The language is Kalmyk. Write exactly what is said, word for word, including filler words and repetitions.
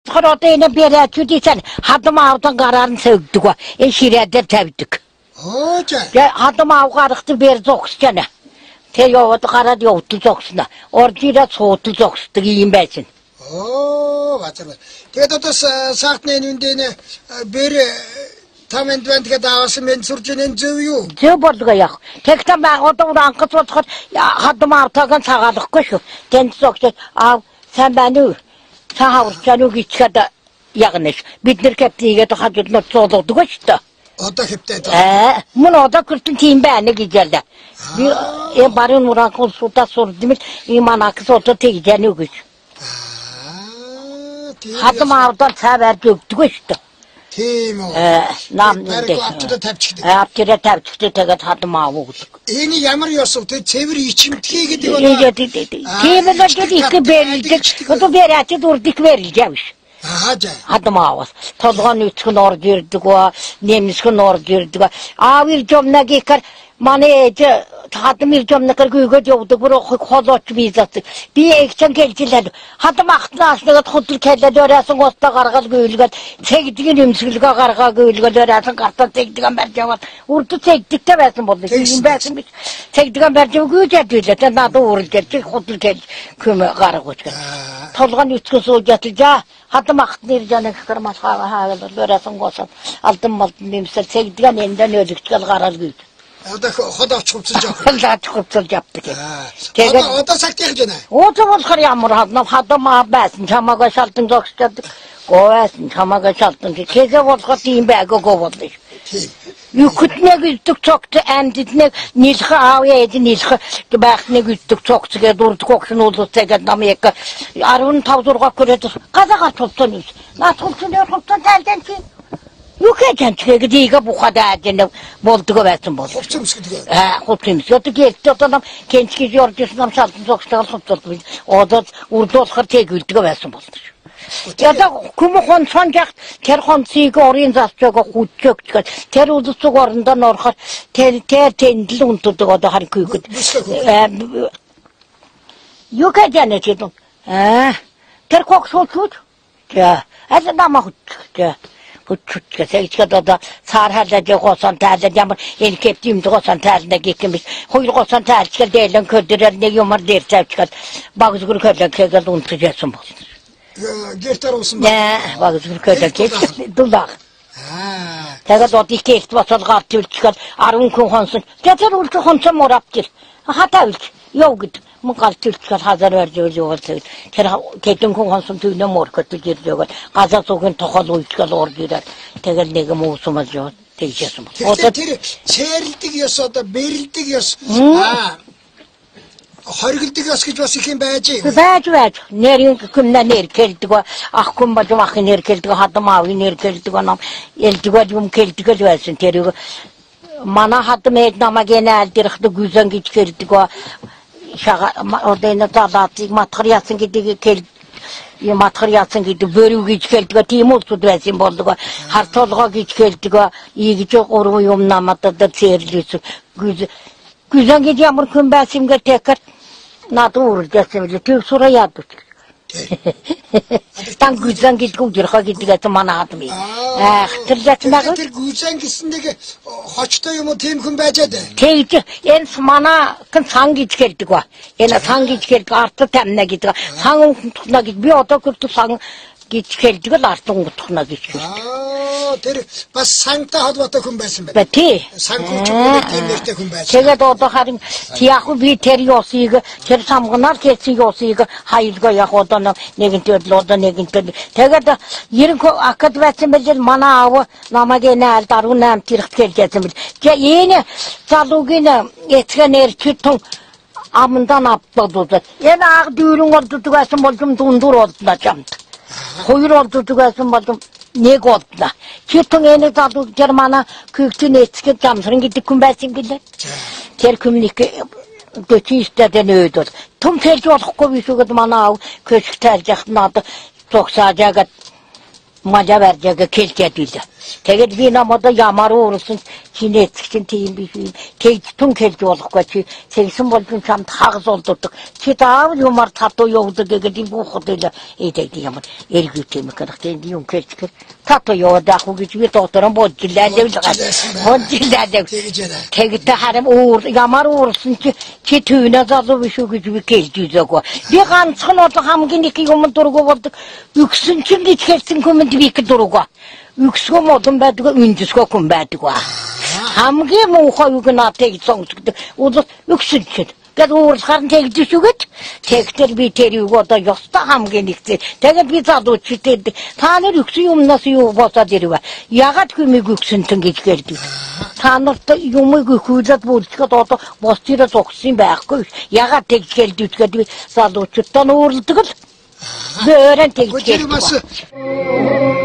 Хадһар одоо эн бер әәчүд ицән, хадм аавдан һарарн сөгддг ба. Эн ширәдәр тәвдг. Оо, тә. Тә хадм аав һархд бер зогсҗана. Тер йовад һарад йовдл зогсна. Орҗ ирәд суудл зогсдг, иим бәәсн. Оо, бацар. Тегәд одоо саатнь үндән бер там энд бәәнт гиһәд аавсн мен сурҗ, эн зөв ю? Зөв болдго яах. Тегтә одоо ураңкс болход хадм аавтаһан сагалхгш. Тенд зогсҗ, аав, сән бәәнү, сән аврҗанув гиҗ хәд яһнаш. Биднр кепт иигәд хаҗуднь цоолгддг гүш тә. Одоо кептәд. Э, мөн одоо күртл тиим бәәнә гиҗәлә. Би, э, барин ураңкс улсудас сурдмил, иим манакс одоо тегҗәнү гиҗ. Хадм аавдан сән бәрҗ өгдг гүш тә. Тиим үү. Э, нам нүүндәш. Аптира тәвчкд, тегәд хадм аав өгдг. Эн ямар йосв? Тер цевр ичмтхи гидг. Тиим лә гидг, ик берлдг. Одоо бер әәчүд урд ик берлдҗ йовш. Хадм аавас. Толһан үцкн орҗ ирдг ба, немсхн орҗ ирдг ба. Аав ирҗ йовна гихәр, мана ээҗ хадм ирҗ йовна гихәр гүүгәд йовдг, бүрү хол оч би зас. Би эгчән келҗ ирәд, хадм ахтн ашнад худл келәд, өрәсн госта һарһад гүүлгәд, цегдгин үмсглһ һарһад гүүлгәд, өрәсн һартан цегдгән бәрҗ авад. Урд цегдгтә бәәсн болв. Иим бәәсн бич. Цегдгән бәрҗ авад гүүҗәд үләд, тер наад уурҗ ирҗ, худл келҗ, күм һарһад учкад. Толһан үцкн сууҗ йовтлҗ, хадм ахтн ирҗәнә гихәр малхаһа хааһад, өрәсн госан, алдн малдн үмсәд, цегдгән эндән өлгчкәд һарад гүүлгәд. Ода хо-, хол оч хувцлҗ авдг. Хол оч хувцлҗ авдг. Тегәд одоо, одоо саг тиигҗәнә. Ода болхар ямар хадм, хадм аав бәәсн чамаг шалтн зогсҗ чаддг. Го бәәсн чамаг шалтн. Тегәд болхар тиим бәәһәд го болв. Тиим. Үкднь үзтг цогц, әмдтнь нилх, аав ээҗ нилх бәәхтнь үзтг цогц гиһәд, урд көгшн улс тегәд, нам ик арвн тав-зурһа күрәд, һаза һарт хувцан үмс. Наад хувцн, өр хувцн тәәлдән чи. Ю кеҗәнәт гиһәд, иигәд бухад әәҗәнә болдг бәәсн болв. Хувц үмсгдг. Э, хувц үмсгдг. Ода герт, ода нам кенчкҗ орҗ ирсн, нам шалтн зогстал хувцлдг. Ода урд болхар тегүлдг бәәсн болв. Ода күн хонсон җах, тер хонсиг орин зас цуг худҗ өгчкәд, тер улс цуг орндан орхар, тер, тер тендл унтдг, ода харин күүкд. Э, ю кеҗәнәт чи? Э, тер көгшл учуд. Тә, әз нама худчк, тә. Худчк, тә. Сегчкәд ода цаар хәләҗ, госан тәәләҗ, ямар эн кепт юмд госан тәәлнә гихмн. Хойр госан тәәлчкәд, деелән көдрәд, нег юмар деер тәвчкәд, багзгур көлән кеһәд унтҗ йовсн болв. Герт орулсн ба? Нә, багзгур көлән кеһәд дулаһ. Тегәд ода келт басад һарт үлчкәд, арвн күн хонсон. Тетер үлч хонсон морабтир. Хата үлч, йовгд. Мгал түлчкәд хазар бәрҗ йовл. Тер кедн күн хонсон түүнә моркд җирҗ йовл. Һаза цугин тохал уйчкад орҗ ирәд. Тегәд нег мусмад йовл. Тегҗәсн. Ода тер цеерлдг йос, ода берлдг йос. А, хорьглдг йос гиҗ бас ихнь бәәҗ. Бәәҗ, бәәҗ. Нернь, күмнә нер келдг, ах күн болҗ ахин нер келдг, хадм аавин нер келдг, нам элдг юм келдг бәәсн. Тер Мана хадм ээҗ намаг эн әәлд ирхд гүзән гиҗ келдг ба. Шаһа, ма-, ода эн залаатиг матхр ясн гидг кел-, и матхр ясн гидг бөрү гиҗ келдг ба. Тиим улсуд бәәсн болдг ба. Хар толһа гиҗ келдг ба. Иигҗ һурвн юм намад цеерлүсн. Гүз-, гүзән гиҗ ямар күн бәәсн гиһәд, текәд наад уурҗ йовсн билә. Тиим сура яд. Тан гүзән гидг, уҗрха гидг гиһәд мана хадм. Ах, тер гиһәд наг. Тер гүзән гисн нег хочтой юм, тиим күн бәәҗәд. Тегәд эн мана күн сан гиҗ келдг ба. Эн сан гиҗ келдг, арт тәмнә гидг. Сан унтхна гидг. Би ода күртл сан гиҗ келдг, арт унтхна гиҗ келдг. А, тер бас санта холбоотой күн бәәсн бе. Бәәсн. Сан күн чиг тер нертә күн бәәсн. Тегәд ода харин тиим би тер йосиг, тер самгнар келсн йосиг хайлго яах, ода негнтл, ода негнтл. Тегәд ирн акад бәәсн билә, мана аав намаг эн әәлд арвн нәәмт ирхд келҗәсн билә. Тиим эн залугин эцкә нерчл тон амндан абтад узад. Эн аг дүүрң олддг бәәсн болҗ м, дундур олдна чамд. Хойр олддг бәәсн болҗ м, нег олдна. Чир тон эн залу, тер мана күүкдин эцк Җамсрин гидг күн бәәсн гинә. Тер күн ик дөчн йистәд өөд. Том келҗ олхко биш гиһәд, мана аав көшк тәәлҗәхд наад цогцаҗ гиһәд, маҗа бәрҗ гиһәд келҗәд билә. Тегәд би намад ямар уурсн, чи нээцхчн тиим биш. Тегәд түн келҗ болхго, чи тегсн болҗ чамд хаг золддг. Чи таав юмар тату йовдг гиһәд, би худла эдәд ямар эргүтәм кенәх, тегәд юм келҗ кер. Тату йовдг гиҗ би дотрм бодҗлаа. Бодҗлаа. Тегәд харам уур, ямар уурсн, чи, чи түүнә залу биш гиҗ би келҗ үзәгөө. Би һанцхн одо хамгин ик юмн дургу болдг. Үксн чигн гиҗ келсн хүмн би ик дургу. Үксхм одн бәәдг, үндсхм хүм бәәдг. Хамгин муха үгн тегәд соңсгдг. Удл үксн чигн гиҗ уурсхарн тегәд үгәд. Тегәд би тер үгәд, йоста хамгин икдг. Тегәд би залучд тедд: таанр үксн юмнас ю босад ирвә. Яһад хүмиг үкснтн гиҗ келдг. Таанрт юмиг үкүләд болчкад, одо босд ирәд зогссн бәәхгү. Яһад тегәд келдг гиҗ би залучдтан уурлдгл. Бөөрән тегәд келдг.